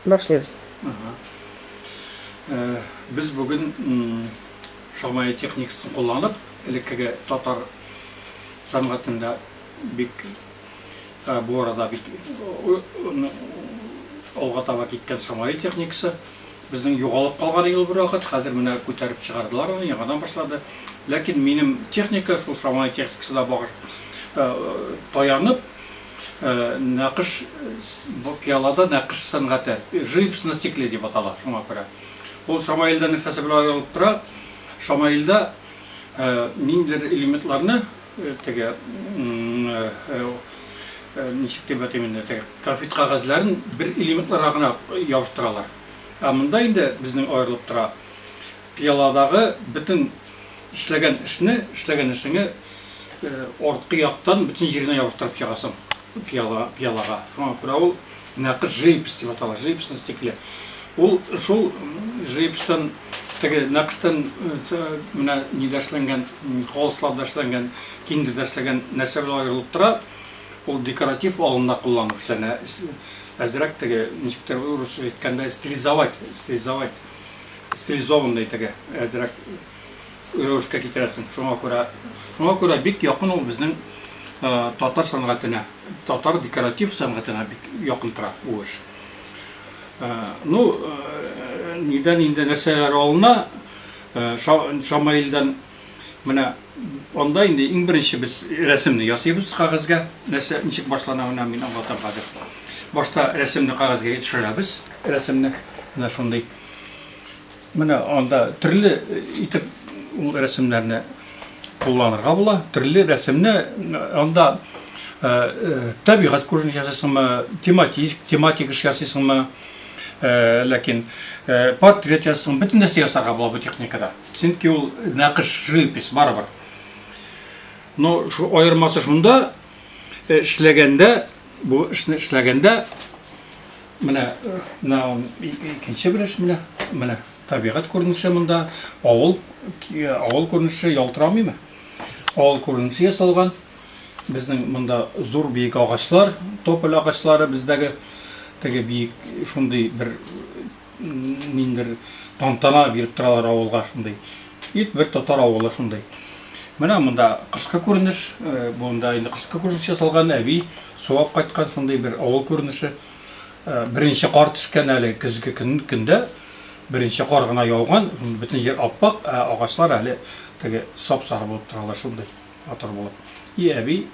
Башлыйбыз. Без бүген шамая техникасын кулланып, элеккеге татар сәнгатендә бик бу арада бик алга таба киткән шамаил техникасы безнең югалып калган иде ул бер вакыт, хәзер менә күтәреп чыгардылар аны, яңадан башлады. Ләкин минем техника шул шамаил техникасына багыш таянып, нәкыш пиалада нәкыш сәнгате, живопись на стекле дип атала, шуңа күрә. Ул шамаилдә нәрсәсе белән аерылып тора? Шамаилдә ниндидер элементларны теге ничек дип әйтим инде, теге конфет кәгазьләрен бер элементларга гына ябыштыралар. Ә монда инде безнең аерылып тора. Пиаладагы бөтен эшләгән эшне, эшләгән эшеңе арткы яктан бөтен җиренә ябыштырып чыгасың пиала, пиалага. Шуңа күрә ул нәкыш живопись дип атала, живопись на стекле. Ул шул живописьтан теге нәкыштән менә нидә эшләнгән, холстларда эшләнгән, киндердә эшләгән нәрсә белән аерылып тора. Ул декоратив алымда кулланып эшләнә. Әзрәк теге ничектер русча әйткәндә стилизовать, стилизовать, стилизованный теге әзрәк рәвешкә китерәсең. Шуңа күрә, шуңа күрә бик якын ул безнең татар сәнгатенә, татар декоратив сәнгатенә бик якын тора бу эш. Ну, нидән инде нәрсәләр алына, Шамаилдән менә анда инде иң беренче без рәсемне ясыйбыз кәгазьгә. Нәрсә, ничек башлана, менә мин аңлатам хәзер. Башта рәсемне кәгазьгә төшерәбез, рәсемне менә шундый. Менә анда төрле итеп ул рәсемнәрне кулланырга була. Төрле рәсемне анда табигать күренеш ясыйсыңмы, тематик, тематик эш ясыйсыңмы, ләкин портрет ясыйсың, бөтен нәрсә ясарга була бу техникада. Чөнки ул нәкыш, живопись барыбер. Но шу аермасы шунда, эшләгәндә, бу эшне эшләгәндә менә менә икенче бер эш менә, менә табигать күренеше монда, авыл, авыл күренеше ялтырамыймы? Авыл күренеше ясалган. Безнең монда зур биек агачлар, тополь агачлары бездәге теге биек шундый бер ниндер тантана биреп торалар авылга шундый. Ит бер татар авылы шундый. Менә монда кышкы күренеш, монда инде кышкы күренеш ясалган, әби суап кайткан шундый бер авыл күренеше. Беренче кар төшкән әле көзге көн, көндә, беренче кар гына яуган, бөтен җир аппак, ә агачлар әле теге сап-сары булып торалар шундый матур булып. И әби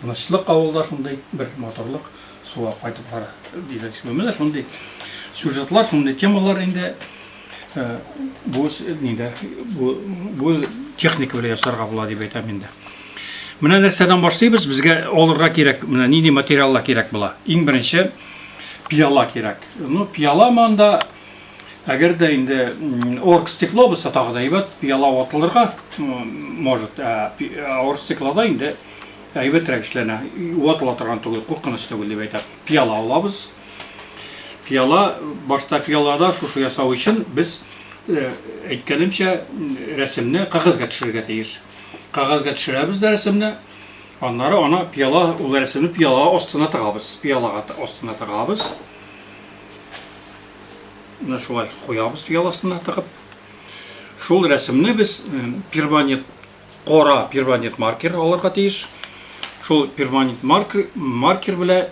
тынычлык авылда шундый бер матурлык сулап кайтып бара диләр. Менә шундый сюжетлар, шундый темалар инде бу нидә бу бу техника белән ясарга була дип әйтәм инде. Менә нәрсәдән башлыйбыз? Безгә алырга кирәк, менә нинди материаллар кирәк була? Иң беренче пиала кирәк. Ну, пиала монда әгәр дә инде оргстекло булса тагы да әйбәт, пиала ватылырга может, ә оргстеклода инде әйбәтрәк эшләнә. Ватыла торган түгел, куркыныч түгел дип әйтәм. Пиала алабыз. Пиала, башта пиалада шушы ясау өчен без әйткәнемчә рәсемне кәгазьгә төшерергә тиеш. Кәгазьгә төшерәбез дә рәсемне, аннары аны пиала, ул рәсемне пиала астына тыгабыз. Пиалага астына тыгабыз. Менә шулай куябыз пиала астына тыгып. Шул рәсемне без перманент кара перманент маркер алырга тиеш. Шул перманент маркер, маркер белән